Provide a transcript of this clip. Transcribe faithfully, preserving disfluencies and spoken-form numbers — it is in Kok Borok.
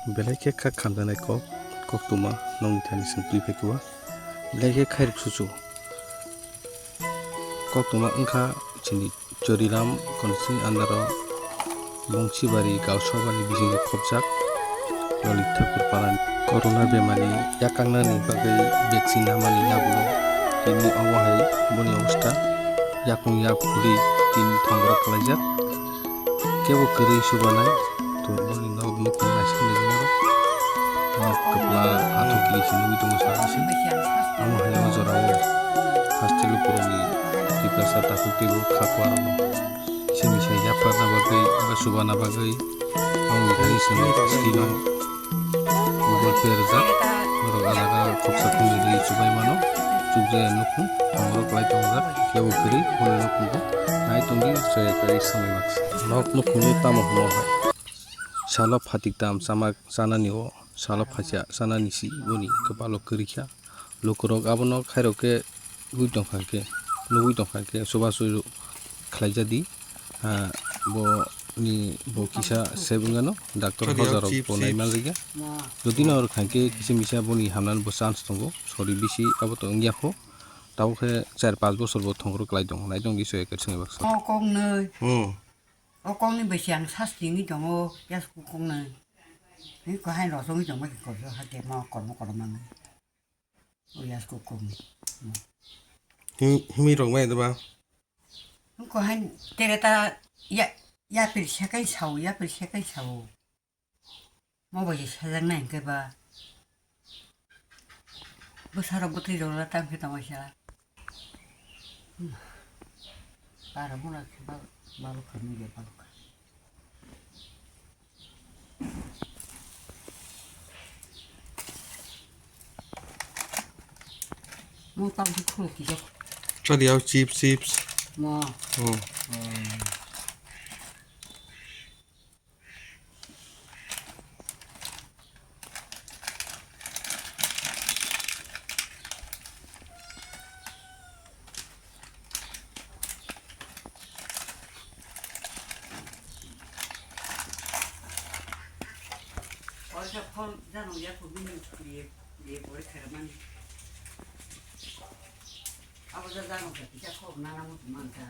Belai khe kha khamjaknai kok, koktwma nokni thani chwng twi phaikha. Belai khe khairok suchu. Koktwma wngkha chini Choriram constituency under o Bongsibari Gaosabani bisingo khopjak Lolit Thakur Parani. Corona bemari yakangnani bagwi vaccine namani yagulo tini omo hai boni obostha yakung yak phuri tini thongrok kalaijak. Kebo kwrwi chubanai, to boni nok nukhung naisingni rimoro. Nok kwpla athuk kiri se nugwi tongo sana se. Amo hai o jorao haste lukurokni Tiprasa takhuk teibo kha kuarokno simi se yapharna bagwi eba chubana bagwi nokni thani simi screen o Google Pay rijak, norok a jaga khopsa thumni ri chubai mano, chukjaya nukhung, thongrok lai tongjak, kebo kwrwi, boni nukhungo nai tongdi, soya kwrwi samai baksa. Nok nukhungni tamo hwnwi hai. Salo phatik tam chama chanani o, salo phacha chanani si boni kwpalo kwrwi kha. Lukurok abono khairok khe ui tongkha khe, nugui tongkha khe, chubachu khlai jadi. Ah, bo ni bo kisa save wngano, doctor hojarok bo nai manjak ya. Jodi no oro khankhe kisa misa boni hamnani bo chance tongo, sori bisi abo to wngya kho. Tabuk khe char panch bosor bo thongro kwlai tongo, nai tong di soya kwrwi swngwi baksa. O kok nwi. Hmm. O kok ni bai se ang sas tini tongo, yas kok nwi. Ni ko hai rosong wi tongma ki korjo ha ke ma kormo kormo nwi. O yas kok kok nwi. Him-, himwi rok mai deba? Ko hai tere ta ya, ya pil sekai sao, ya pil sekai sao. Mo bai sajak nai hingke ba. Bwsarok bwtwi rok tam khe tongwi sa. Bara mura khe ba, balok kha nugya balok kha. Mo tam khe khuluk kisa. Chadi au chips, chips. Mo. Oh. Abo ja jano khe kisa khok nana muchung mankha.